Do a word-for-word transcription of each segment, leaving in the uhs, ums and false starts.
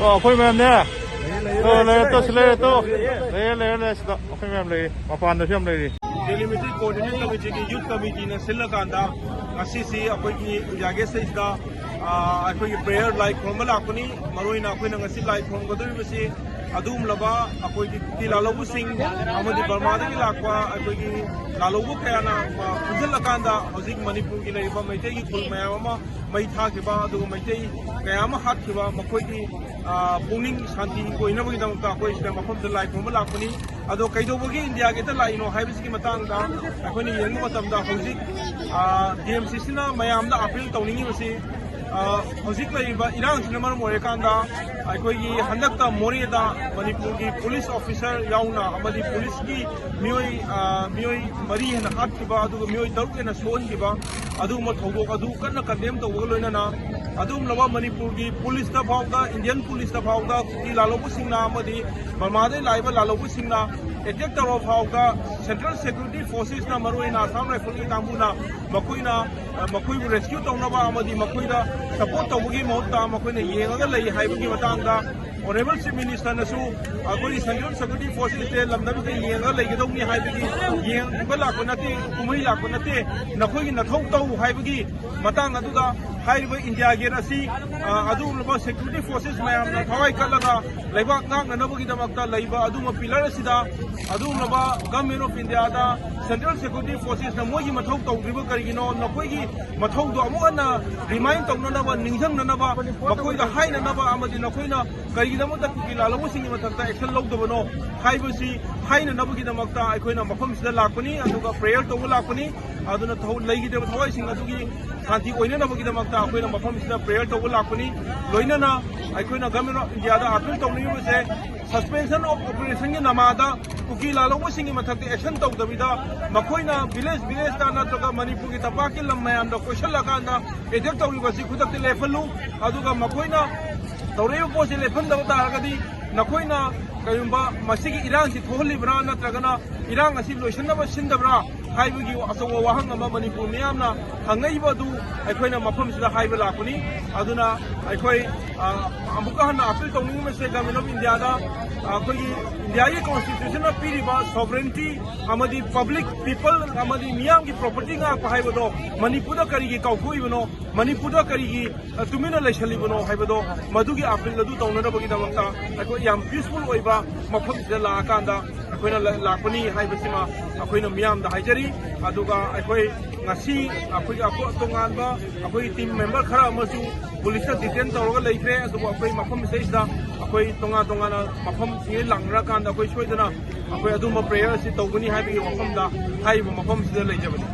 ꯑꯣ, ꯑꯩꯈꯣꯏ ꯃꯌꯥꯝꯅꯦ꯫ ꯑꯣ, ꯂꯩꯔꯦ, ꯇꯣ, ꯁꯤ ꯂꯩꯔꯦ, ꯇꯣ꯫ ꯂꯩꯔꯦ, ꯂꯩꯔꯦ, ꯂꯩꯔꯦ, ꯁꯤꯗ ꯑꯩꯈꯣꯏ ꯃꯌꯥꯝ ꯂꯩꯔꯤ꯫ ꯃꯄꯥꯟꯗꯁꯨ ꯌꯥꯝ ꯂꯩꯔꯤ꯫ Delimited Coordinate Committeeꯒꯤ youth committeeꯅ ꯁꯤꯜꯂꯀꯥꯟꯗ ꯉꯁꯤꯁꯤ ꯑꯩꯈꯣꯏꯒꯤ ꯏꯟꯗꯤꯌꯥ ꯒꯦꯠꯁꯤꯗ, ꯑ, ꯑꯩꯈꯣꯏꯒꯤ prayer, ꯂꯥꯏ ꯈꯨꯔꯨꯝꯕ ꯂꯥꯛꯄꯅꯤ꯫ ꯃꯔꯨꯑꯣꯏꯅ ꯑꯩꯈꯣꯏꯅ ꯉꯁꯤ ꯂꯥꯏ ꯈꯨꯔꯨꯝꯒꯗꯧꯔꯤꯕꯁꯤ ꯑꯗꯨꯒꯨꯝꯂꯕ ꯑꯩꯈꯣꯏꯒꯤ ꯀꯨꯀꯤ ꯂꯥꯜꯍꯧꯕꯁꯤꯡ ꯑꯃꯗꯤ ꯕꯔꯃꯥꯗꯒꯤ ꯂꯥꯛꯄ ꯑꯩꯈꯣꯏꯒꯤ ꯂꯥꯜꯍꯧꯕ ꯀꯌꯥꯅ, ꯑ, ꯄꯨꯟꯁꯤꯜꯂꯀꯥꯟꯗ ꯍꯧꯖꯤꯛ ꯃꯅꯤꯄꯨꯔꯒꯤ ꯂꯩꯔꯤꯕ ꯃꯩꯇꯩꯒꯤ ꯈꯨꯜ ꯃꯌꯥꯝ ꯑꯃ ꯃꯩ ꯊꯥꯈꯤꯕ, ꯑꯗꯨꯒ ꯃꯩꯇꯩ ꯀꯌꯥ ꯑꯃ ꯍꯥꯠꯈꯤꯕ, ꯃꯈꯣꯏꯒꯤ, ꯑ, ꯄꯨꯛꯅꯤꯡ ꯁꯥꯟꯇꯤ ꯑꯣꯏꯅꯕꯒꯤꯗꯃꯛꯇ ꯑꯩꯈꯣꯏ ꯁꯤꯗ ꯃꯐꯝꯗ ꯂꯥꯏ ꯈꯨꯔꯨꯝꯕ ꯂꯥꯛꯄꯅꯤ꯫ ꯑꯗꯣ ꯀꯩꯗꯧꯕꯒꯤ ꯏꯟꯗꯤꯌꯥ ꯒꯦꯠꯇ ꯂꯥꯛꯏꯅꯣ ꯍꯥꯏꯕꯁꯤꯒꯤ ꯃꯇꯥꯡꯗ ꯑꯩꯈꯣꯏꯅ ꯌꯦꯡꯕ ꯃꯇꯝꯗ ꯍꯧꯖꯤꯛ, ꯑ, DMCCꯅ ꯃꯌꯥꯝꯗ appeal ꯇꯧꯅꯤꯡꯉꯤꯕꯁꯤ, ꯑ, ꯍꯧꯖꯤꯛ ꯂꯩꯔꯤꯕ ꯏꯔꯥꯡꯁꯤꯅ ꯃꯔꯝ ꯑꯣꯏꯔꯀꯥꯟꯗ ꯑꯩꯈꯣꯏꯒꯤ ꯍꯟꯗꯛꯇ ꯃꯣꯔꯦꯗ ꯃꯅꯤꯄꯨꯔꯒꯤ police officer ꯌꯥꯎꯅ ꯑꯃꯗꯤ policeꯀꯤ ꯃꯤꯑꯣꯏ, ꯑ, ꯃꯤꯑꯣꯏ ꯃꯔꯤ ꯍꯦꯟꯅ ꯍꯥꯠꯈꯤꯕ, ꯑꯗꯨꯒ ꯃꯤꯑꯣꯏ ꯇꯔꯨꯛ ꯍꯦꯟꯅ ꯁꯣꯛꯍꯟꯈꯤꯕ, ꯑꯗꯨꯒꯨꯝꯕ ꯊꯧꯗꯣꯛ ꯑꯗꯨ ꯀꯟꯅ condemn ꯇꯧꯕꯒ ꯂꯣꯏꯅꯅ ꯑꯗꯨꯒꯨꯝꯂꯕ ꯃꯅꯤꯄꯨꯔꯒꯤ policeꯇ ꯐꯥꯎꯗ, Indian policeꯇ ꯐꯥꯎꯗ ꯀꯨꯀꯤ ꯂꯥꯜꯍꯧꯕꯁꯤꯡꯅ ꯑꯃꯗꯤ ꯕꯔꯃꯥꯗꯒꯤ ꯂꯥꯛꯏꯕ ꯂꯥꯜꯍꯧꯕꯁꯤꯡꯅ attack ꯇꯧꯔꯕ ꯐꯥꯎꯗ Central Security Forcesꯅ, ꯃꯔꯨꯑꯣꯏꯅ Assam Riflesꯀꯤ ꯀꯥꯡꯕꯨꯅ ꯃꯈꯣꯏꯅ, ꯑ, ꯃꯈꯣꯏꯕꯨ rescue ꯇꯧꯅꯕ ꯑꯃꯗꯤ ꯃꯈꯣꯏꯗ support ꯇꯧꯕꯒꯤ ꯃꯍꯨꯠꯇ ꯃꯈꯣꯏꯅ ꯌꯦꯡꯉꯒ ꯂꯩ ꯍꯥꯏꯕꯒꯤ ꯃꯇꯥꯡꯗ Honourable Chief Ministerꯅꯁꯨ ꯑꯩꯈꯣꯏꯒꯤ Central Security Forcesꯁꯦ ꯂꯝꯗꯝꯁꯤꯗ ꯌꯦꯡꯉꯒ ꯂꯩꯒꯗꯧꯅꯤ ꯍꯥꯏꯕꯒꯤ, ꯌꯦꯡꯕ ꯂꯥꯛꯄ ꯅꯠꯇꯦ, ꯀꯨꯝꯍꯩ ꯂꯥꯛꯄ ꯅꯠꯇꯦ, ꯅꯈꯣꯏꯒꯤ ꯅꯊꯧ ꯇꯧ ꯍꯥꯏꯕꯒꯤ ꯃꯇꯥꯡ ꯑꯗꯨꯗ ꯍꯥꯏꯔꯤꯕ ꯏꯟꯗꯤꯌꯥ ꯒꯦꯠ ꯑꯁꯤ, ꯑ, ꯑꯗꯨꯒꯨꯝꯂꯕ security forces ꯃꯌꯥꯝꯅ ꯊꯋꯥꯏ ꯀꯠꯂꯒ ꯂꯩꯕꯥꯛ ꯉꯥꯛꯅꯅꯕꯒꯤꯗꯃꯛꯇ ꯂꯩꯕ ꯑꯗꯨꯒꯨꯝꯕ pillar ꯑꯁꯤꯗ ꯑꯗꯨꯒꯨꯝꯂꯕ Government of Indiaꯗ Central Security Forcesꯅ ꯃꯣꯏꯒꯤ ꯃꯊꯧ ꯇꯧꯗ꯭ꯔꯤꯕ ꯀꯔꯤꯒꯤꯅꯣ? ꯅꯈꯣꯏꯒꯤ ꯃꯊꯧꯗꯣ ꯑꯃꯨꯛ ꯍꯟꯅ remind ꯇꯧꯅꯅꯕ, ꯅꯤꯡꯁꯤꯡꯅꯅꯕ, ꯃꯈꯣꯏꯗ ꯍꯥꯏꯅꯅꯕ ꯑꯃꯗꯤ ꯅꯈꯣꯏꯅ ꯀꯔꯤꯒꯤꯗꯃꯛꯇ ꯀꯨꯀꯤ ꯂꯥꯜꯍꯧꯕꯁꯤꯡꯒꯤ ꯃꯊꯛꯇ action ꯂꯧꯗꯕꯅꯣ ꯍꯥꯏꯕꯁꯤ ꯍꯥꯏꯅꯅꯕꯒꯤꯗꯃꯛꯇ ꯑꯩꯈꯣꯏꯅ ꯃꯐꯝꯁꯤꯗ ꯂꯥꯛꯄꯅꯤ, ꯑꯗꯨꯒ prayer ꯇꯧꯕ ꯂꯥꯛꯄꯅꯤ꯫ ꯑꯗꯨꯅ ꯊꯧ-, ꯂꯩꯈꯤꯗ꯭ꯔꯕ ꯊꯋꯥꯏꯁꯤꯡ ꯑꯗꯨꯒꯤ ꯁꯥꯟꯇꯤ ꯑꯣꯏꯅꯅꯕꯒꯤꯗꯃꯛꯇ ꯑꯩꯈꯣꯏꯅ ꯃꯐꯝꯁꯤꯗ prayer ꯇꯧꯕ ꯂꯥꯛꯄꯅꯤ꯫ ꯂꯣꯏꯅꯅ ꯑꯩꯈꯣꯏꯅ Government of Indiaꯗ appeal ꯇꯧꯅꯤꯡꯉꯤꯕꯁꯦ, suspension of operationꯒꯤ ꯅꯃꯥꯗ ꯀꯨꯀꯤ ꯂꯥꯜꯍꯧꯕꯁꯤꯡꯒꯤ ꯃꯊꯛꯇ action ꯇꯧꯗꯕꯤꯗ ꯃꯈꯣꯏꯅ village villageꯇ ꯅꯠꯇ꯭ꯔꯒ ꯃꯅꯤꯄꯨꯔꯒꯤ ꯇꯝꯄꯥꯛꯀꯤ ꯂꯝ ꯃꯌꯥꯝꯗ ꯀꯣꯏꯁꯤꯜꯂꯀꯥꯟꯗ attack ꯇꯧꯔꯤꯕꯁꯤ ꯈꯨꯗꯛꯇ ꯂꯦꯞꯍꯜꯂꯨ꯫ ꯑꯗꯨꯒ ꯃꯈꯣꯏꯅ ꯇꯧꯔꯛꯏꯕ ꯄꯣꯠꯁꯤ ꯂꯦꯞꯍꯟꯗꯕ ꯇꯥꯔꯒꯗꯤ ꯅꯈꯣꯏꯅ ꯀꯔꯤꯒꯨꯝꯕ ꯃꯁꯤꯒꯤ ꯏꯔꯥꯡꯁꯤ ꯊꯣꯛꯍꯜꯂꯤꯕ꯭ꯔꯥ ꯅꯠꯇ꯭ꯔꯒꯅ ꯏꯔꯥꯡ ꯑꯁꯤ ꯂꯣꯏꯁꯤꯟꯅꯕ ꯁꯤꯟꯗꯕ꯭ꯔꯥ ꯍꯥꯏꯕꯒꯤ ꯑꯆꯧꯕ ꯋꯥꯍꯪ ꯑꯃ ꯃꯅꯤꯄꯨꯔ ꯃꯤꯌꯥꯝꯅ ꯈꯪꯉꯛꯏꯕ ꯑꯗꯨ ꯑꯩꯈꯣꯏꯅ ꯃꯐꯝꯁꯤꯗ ꯍꯥꯏꯕ ꯂꯥꯛꯄꯅꯤ꯫ ꯑꯗꯨꯅ ꯑꯩꯈꯣꯏ, ꯑ, ꯑꯃꯨꯛꯀ ꯍꯟꯅ ꯑꯄꯤꯜ ꯇꯧꯅꯤꯡꯕꯁꯦ, ꯒꯚꯔꯟꯃꯦꯟ ꯑꯣꯐ ꯏꯟꯗꯤꯌꯥꯗ, ꯑ, ꯑꯩꯈꯣꯏꯒꯤ ꯏꯟꯗꯤꯌꯥꯒꯤ ꯀꯣꯟꯁꯇꯤꯇ꯭ꯌꯨꯁꯟꯅ ꯄꯤꯔꯤꯕ ꯁꯣꯚꯔꯦꯟꯇꯤ ꯑꯃꯗꯤ ꯄꯕ꯭ꯂꯤꯛ, ꯄꯤꯄꯜ ꯑꯃꯗꯤ ꯃꯤꯌꯥꯝꯒꯤ ꯄ꯭ꯔꯣꯄꯔꯇꯤ ꯉꯥꯛꯄ ꯍꯥꯏꯕꯗꯣ ꯃꯅꯤꯄꯨꯔꯗ ꯀꯔꯤꯒꯤ ꯀꯥꯎꯊꯣꯛꯏꯕꯅꯣ, ꯃꯅꯤꯄꯨꯔꯗ ꯀꯔꯤꯒꯤ, ꯑ, ꯇꯨꯃꯤꯟꯅ ꯂꯩꯁꯜꯂꯤꯕꯅꯣ ꯍꯥꯏꯕꯗꯣ, ꯃꯗꯨꯒꯤ ꯑꯄꯤꯜ ꯑꯗꯨ ꯇꯧꯅꯅꯕꯒꯤꯗꯃꯛꯇ ꯑꯩꯈꯣꯏ ꯌꯥꯝ ꯄꯤꯁꯐꯨꯜ ꯑꯣꯏꯕ ꯃꯐꯝꯁꯤꯗ ꯂꯥꯛꯑꯀꯥꯟꯗ ꯑꯩꯈꯣꯏꯅ ꯂ-, ꯂꯥꯛꯄꯅꯤ ꯍꯥꯏꯕꯁꯤꯃ ꯑꯩꯈꯣꯏꯅ ꯃꯤꯌꯥꯝꯗ ꯍꯥꯏꯖꯔꯤ꯫ ꯑꯗꯨꯒ ꯑꯩꯈꯣꯏ ꯉꯁꯤ ꯑꯩꯈꯣꯏꯒꯤ ꯑꯀꯣ-, ꯇꯣꯉꯥꯟꯕ ꯑꯩꯈꯣꯏꯒꯤ ꯇꯤꯝ ꯃꯦꯝꯕꯔ ꯈꯔ ꯑꯃꯁꯨ ꯄꯨꯂꯤꯁꯇ ꯗꯤꯇꯦꯟ ꯇꯧꯔꯒ ꯂꯩꯈ꯭ꯔꯦ꯫ ꯑꯗꯨꯕꯨ ꯑꯩꯈꯣꯏ ꯃꯐꯝꯁꯤꯗꯩꯁꯤꯗ ꯑꯩꯈꯣꯏ ꯇꯣꯉꯥꯟ ꯇꯣꯉꯥꯟꯅ ꯃꯐꯝꯁꯤꯡ ꯂꯥꯡꯅꯔꯀꯥꯟꯗ ꯑꯩꯈꯣꯏ ꯁꯣꯏꯗꯅ ꯑꯩꯈꯣꯏ ꯑꯗꯨꯝꯕ ꯄ꯭ꯔꯦꯌꯔ ꯑꯁꯤ ꯇꯧꯒꯅꯤ ꯍꯥꯏꯕꯒꯤ ꯋꯥꯐꯝꯗ ꯍꯥꯏꯔꯤꯕ ꯃꯐꯝꯁꯤꯗ ꯂꯩꯖꯕꯅꯤ꯫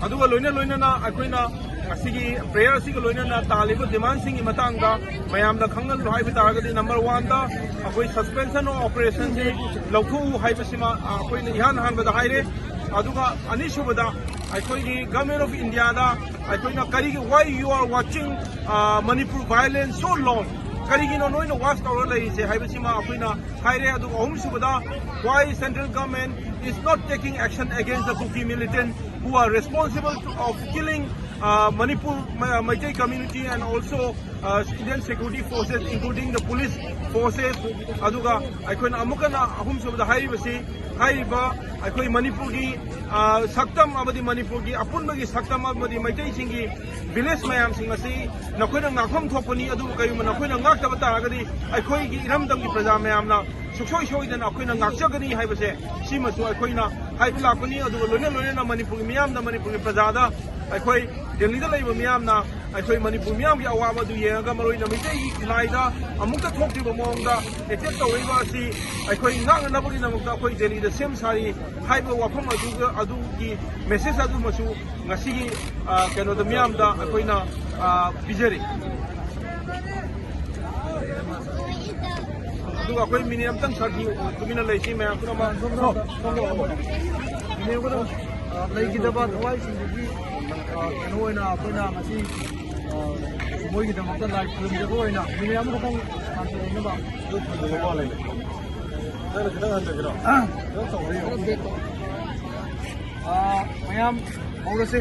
ꯑꯗꯨꯒ ꯂꯣꯏꯅ ꯂꯣꯏꯅꯅ ꯑꯩꯈꯣꯏꯅ ꯉꯁꯤꯒꯤ ꯄ꯭ꯔꯦꯌꯔ ꯑꯁꯤꯒ ꯂꯣꯏꯅꯅ ꯇꯥꯜꯂꯤꯕ ꯗꯤꯃꯥꯟꯁꯤꯡꯒꯤ ꯃꯇꯥꯡꯗ ꯃꯌꯥꯝꯗ ꯈꯪꯍꯜꯂꯨ ꯍꯥꯏꯕ ꯇꯥꯔꯒꯗꯤ, ꯅꯝꯕꯔ ꯋꯥꯟꯗ ꯑꯩꯈꯣꯏ ꯁꯁꯄꯦꯟꯁꯟ ꯑꯣꯐ ꯑꯣꯄꯔꯦꯁꯟꯁꯤ ꯂꯧꯊꯣꯛꯎ ꯍꯥꯏꯕꯁꯤꯃ, ꯑ, ꯑꯩꯈꯣꯏꯅ ꯏꯍꯥꯟ ꯍꯥꯟꯕꯗ ꯍꯥꯏꯔꯦ꯫ ꯑꯗꯨꯒ ꯑꯅꯤꯁꯨꯕꯗ ꯑꯩꯈꯣꯏꯒꯤ ꯒꯚꯔꯟꯃꯦꯟ ꯑꯣꯐ ꯏꯟꯗꯤꯌꯥꯗ ꯑꯩꯈꯣꯏꯅ ꯀꯔꯤꯒꯤ, why you are watching, ꯑ, Manipur violence so long, ꯀꯔꯤꯒꯤꯅꯣ ꯅꯣꯏꯅ ꯋꯥꯆ ꯇꯧꯔ ꯂꯩꯔꯤꯁꯦ ꯍꯥꯏꯕꯁꯤꯃ ꯑꯩꯈꯣꯏꯅ ꯍꯥꯏꯔꯦ꯫ ꯑꯗꯨꯒ ꯑꯍꯨꯝꯁꯨꯕꯗ, why central government is not taking action against the Kuki militant who are responsible of killing, uh, Manipur, Ma-, Meitei community and also, uh, Indian security forces, including the police forces꯫ ꯑꯗꯨꯒ ꯑꯩꯈꯣꯏꯅ ꯑꯃꯨꯛꯀꯅ ꯑꯍꯨꯝꯁꯨꯕꯗ ꯍꯥꯏꯔꯤꯕꯁꯤ, ꯍꯥꯏꯔꯤꯕ ꯑꯩꯈꯣꯏ ꯃꯅꯤꯄꯨꯔꯒꯤ, ꯑ, ꯁꯛꯇꯝ ꯑꯃꯗꯤ ꯃꯅꯤꯄꯨꯔꯒꯤ ꯑꯄꯨꯟꯕꯒꯤ ꯁꯛꯇꯝ ꯑꯃꯗꯤ ꯃꯩꯇꯩꯁꯤꯡꯒꯤ ꯚꯤꯂꯦꯖ ꯃꯌꯥꯝꯁꯤꯡ ꯑꯁꯤ ꯅꯈꯣꯏꯅ ꯉꯥꯛꯐꯝ ꯊꯣꯛꯄꯅꯤ꯫ ꯑꯗꯨꯕꯨ ꯀꯔꯤꯒꯨꯝꯕ ꯅꯈꯣꯏꯅ ꯉꯥꯛꯇꯕ ꯇꯥꯔꯒꯗꯤ ꯑꯩꯈꯣꯏꯒꯤ ꯏꯔꯝꯗꯝꯒꯤ ꯄ꯭ꯔꯖꯥ ꯃꯌꯥꯝꯅ ꯁꯨꯡꯁꯣꯏ ꯁꯣꯏꯗꯅ ꯑꯩꯈꯣꯏꯅ ꯉꯥꯛꯆꯒꯅꯤ ꯍꯥꯏꯕꯁꯦ ꯁꯤꯃꯁꯨ ꯑꯩꯈꯣꯏꯅ ꯍꯥꯏꯕ ꯂꯥꯛꯄꯅꯤ꯫ ꯑꯗꯨꯒ ꯂꯣꯏꯅ ꯂꯣꯏꯅꯅ ꯃꯅꯤꯄꯨꯔꯒꯤ ꯃꯤꯌꯥꯝꯅ, ꯃꯅꯤꯄꯨꯔꯒꯤ ꯄ꯭ꯔꯖꯥꯗ ꯑꯩꯈꯣꯏ ꯗꯦꯜꯂꯤꯗ ꯂꯩꯕ ꯃꯤꯌꯥꯝꯅ ꯑꯩꯈꯣꯏ ꯃꯅꯤꯄꯨꯔ ꯃꯤꯌꯥꯝꯒꯤ ꯑꯋꯥꯕ ꯑꯗꯨ ꯌꯦꯡꯉꯒ, ꯃꯔꯨꯑꯣꯏꯅ ꯃꯤꯇꯩꯒꯤ ꯈꯨꯟꯅꯥꯏꯗ ꯑꯃꯨꯛꯇ ꯊꯣꯛꯇ꯭ꯔꯤꯕ ꯃꯑꯣꯡꯗ ꯑꯦꯇꯦꯛ ꯇꯧꯔꯛꯏꯕ ꯑꯁꯤ ꯑꯩꯈꯣꯏ ꯉꯥꯛꯅꯅꯕꯒꯤꯗꯃꯛꯇ ꯑꯩꯈꯣꯏ ꯗꯦꯜꯂꯤꯗ ꯁꯦꯝ ꯁꯥꯔꯤ ꯍꯥꯏꯕ ꯋꯥꯐꯝ ꯑꯗꯨꯒ, ꯑꯗꯨꯒꯤ ꯃꯦꯁꯦꯖ ꯑꯗꯨꯃꯁꯨ ꯉꯁꯤꯒꯤ, ꯑ, ꯀꯩꯅꯣꯗ ꯃꯤꯌꯥꯝꯗ ꯑꯩꯈꯣꯏꯅ, ꯑ, ꯄꯤꯖꯔꯤ꯫ ꯑꯗꯨꯒ ꯑꯩꯈꯣꯏ ꯃꯤꯅꯤꯠ ꯑꯃꯇꯪ ꯁꯥꯈꯤ, ꯇꯨꯃꯤꯟꯅ ꯂꯩꯁꯤ ꯃꯌꯥꯝ ꯄꯨꯝꯅꯃꯛ꯫ ꯃꯤꯅꯤꯠ ꯑꯃꯇꯪ, ꯑ, ꯂꯩꯈꯤꯗꯕ ꯊꯋꯥꯏꯁꯤꯡꯗꯨꯒꯤ, ꯑ, ꯀꯩꯅꯣ ꯑꯣꯏꯅ ꯑꯩꯈꯣꯏꯅ ꯉꯁꯤ, ꯑ, ꯃꯣꯏꯒꯤꯗꯃꯛꯇ ꯂꯥꯏ ꯈꯨꯔꯨꯝꯖꯕ ꯑꯣꯏꯅ ꯃꯤꯅꯤꯠ ꯑꯃꯈꯛꯇꯪ ꯁꯥꯟꯇꯤ ꯂꯩꯅꯕ꯫ ꯅꯪꯅ ꯈꯤꯇꯪ ꯍꯟꯊꯒꯦꯔꯣ? ꯈꯤꯇꯪ ꯇꯧꯕꯤꯌꯣ꯫ ꯑꯥ, ꯃꯌꯥꯝ ꯍꯧꯔꯁꯤ꯫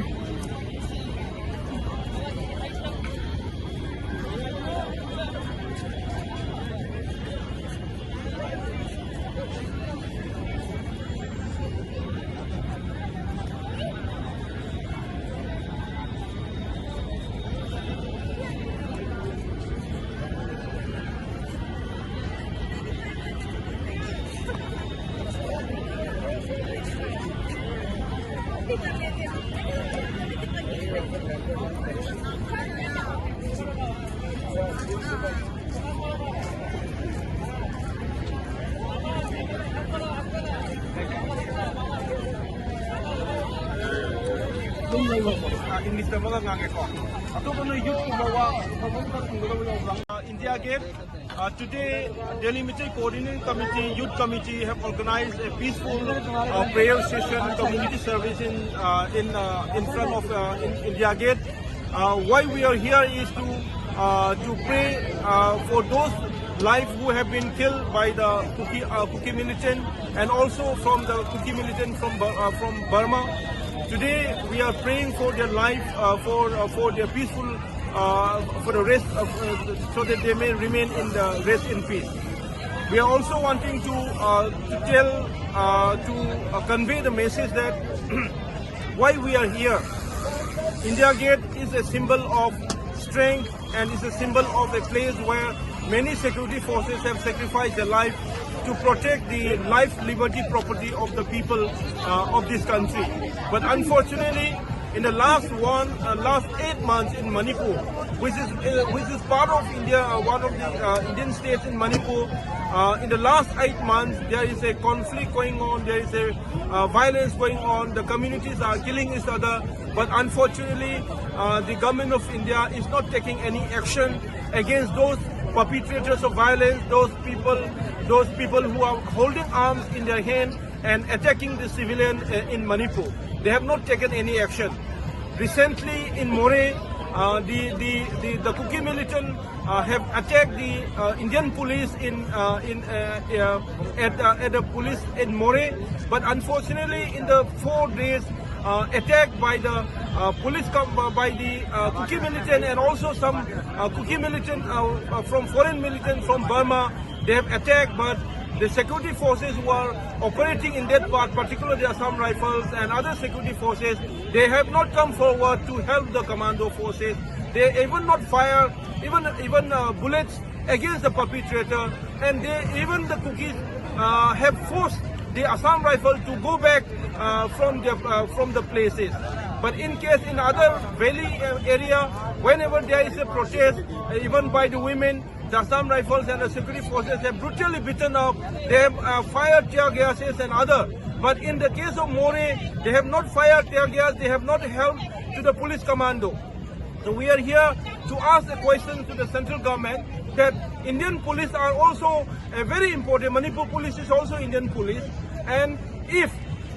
ꯑꯗꯨꯝ ꯂꯩꯕꯀꯣ꯫ ꯑꯥ, ꯏꯪꯂꯤꯁꯇ ꯑꯃꯒ ꯉꯥꯡꯒꯦꯀꯣ꯫ ꯑꯇꯣꯞꯄꯅ ꯌꯨꯠꯀꯨꯝꯕ ꯋꯥ ꯑꯐꯕ ꯑꯝꯇ ꯈꯨꯝꯒꯗꯕ ꯌꯥꯎꯕ꯭ꯔꯥ? Uh, India Gate, uh, today, Delhi Meitei Coordinating Committee, Youth Committee have organized a peaceful, uh, prayer session, community service in, uh, in, uh, in front of, uh, in India Gate. Uh, why we are here is to, uh, to pray, uh, for those lives who have been killed by the Kuki, uh, Kuki militant, and also from the Kuki militant from Bur-, uh, from Burma. Today, we are praying for their life, uh, for, uh, for their peaceful, uh, for the rest of, uh, so that they may remain in the rest in peace. We are also wanting to, uh, to tell, uh, to, uh, convey the message that why we are here. India Gate is a symbol of strength and is a symbol of a place where many security forces have sacrificed their life to protect the life, liberty, property of the people, uh, of this country. But unfortunately, in the last one, uh, last eight months in Manipur, which is, uh, which is part of India, uh, one of the, uh, Indian states in Manipur, uh, in the last eight months, there is a conflict going on, there is a, uh, violence going on, the communities are killing each other. But unfortunately, uh, the government of India is not taking any action against those perpetrators of violence, those people, those people who are holding arms in their hand and attacking the civilian, uh, in Manipur. They have not taken any action. Recently in Moreh, Uh, the, the, the, the Kuki militant uh, have attacked the uh, Indian police in uh, in uh, uh, at uh, at the police in Moreh, but unfortunately, in the four days uh, attack by the uh, police com- uh, by the uh, Kuki militant and also some uh, Kuki militant uh, uh, from foreign militant from Burma, they have attacked, but the security forces who are operating in that part, particularly the Assam Rifles and other security forces, they have not come forward to help the commando forces. They even not fire even even uh, bullets against the perpetrator, and they even the Kukis uh, have forced the Assam Rifle to go back uh, from the uh, from the places. But in case in other valley uh, area, whenever there is a protest, uh, even by the women, the Assam Rifles and the security forces have brutally beaten up. They have uh, fired tear gases and other. But in the case of Moreh, they have not fired tear gas. They have not helped to the police commando. So we are here to ask a question to the central government that Indian police are also a very important. Manipur police is also Indian police, and if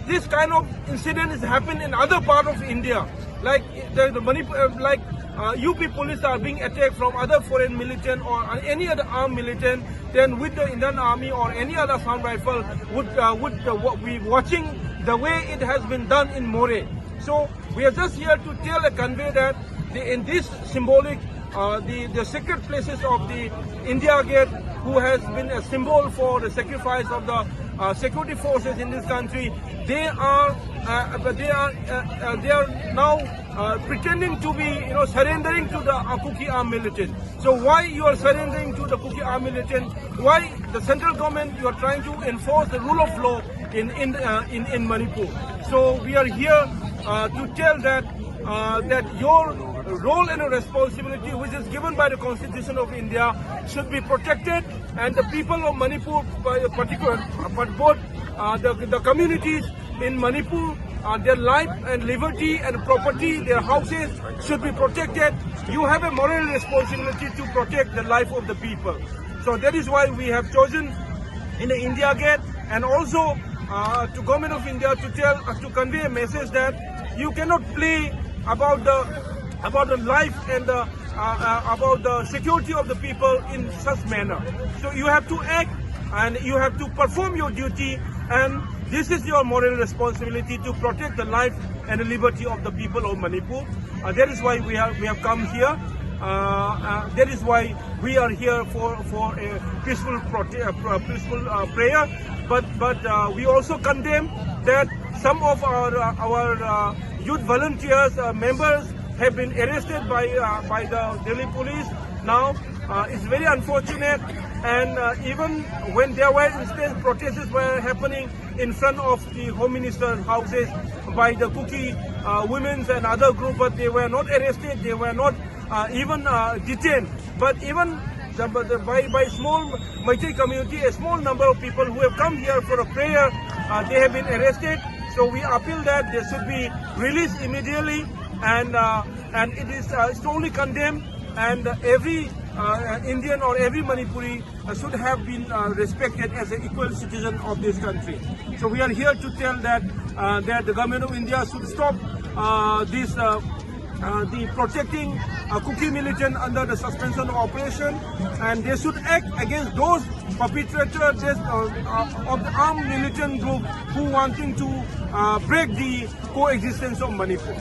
this kind of incident is happening in other part of India, like the, the Manipur, uh, like uh, U P police are being attacked from other foreign militant or any other armed militant, then with the Indian Army or any other Assam Rifle would uh, would uh, wa- be watching the way it has been done in Moreh. So we are just here to tell and convey that the, in this symbolic, uh, the, the sacred places of the India Gate, who has been a symbol for the sacrifice of the uh, security forces in this country, they are uh, but they are uh, uh, they are now uh, pretending to be, you know, surrendering to the uh, Kuki armed militant. So why you are surrendering to the Kuki armed militant? Why the central government, you are trying to enforce the rule of law in in uh, in, in Manipur? So we are here uh, to tell that uh, that your role and responsibility, which is given by the Constitution of India, should be protected, and the people of Manipur, by particular, but both uh, the, the communities in Manipur, uh, their life and liberty and property, their houses should be protected. You have a moral responsibility to protect the life of the people. So that is why we have chosen in the India Gate, and also uh, to Government of India to tell uh, to convey a message that you cannot play about the about the life and the, uh, uh, about the security of the people in such manner. So you have to act and you have to perform your duty, and this is your moral responsibility to protect the life and the liberty of the people of Manipur. Uh, that is why we have, we have come here. Uh, uh, that is why we are here for, for a peaceful prote-, uh, pro-, peaceful, uh, prayer. But, but, uh, we also condemn that some of our, uh, our, uh, youth volunteers, uh, members have been arrested by, uh, by the Delhi police. Now, uh, it's very unfortunate. And, uh, even when there were incidents, protests were happening in front of the Home Minister's houses by the Kuki, uh, women's and other group, but they were not arrested. They were not, uh, even, uh, detained. But even the, the, by, by small Meitei community, a small number of people who have come here for a prayer, uh, they have been arrested. So we appeal that they should be released immediately, and, uh, and it is, uh, strongly condemned. And, uh, every, uh, Indian or every Manipuri, uh, should have been, uh, respected as an equal citizen of this country. So we are here to tell that, uh, that the Government of India should stop, uh, this, uh, uh, the protecting, uh, Kuki militant under the suspension of operation, and they should act against those perpetrators, uh, uh, of the armed militant group who wanting to, uh, break the coexistence of Manipur.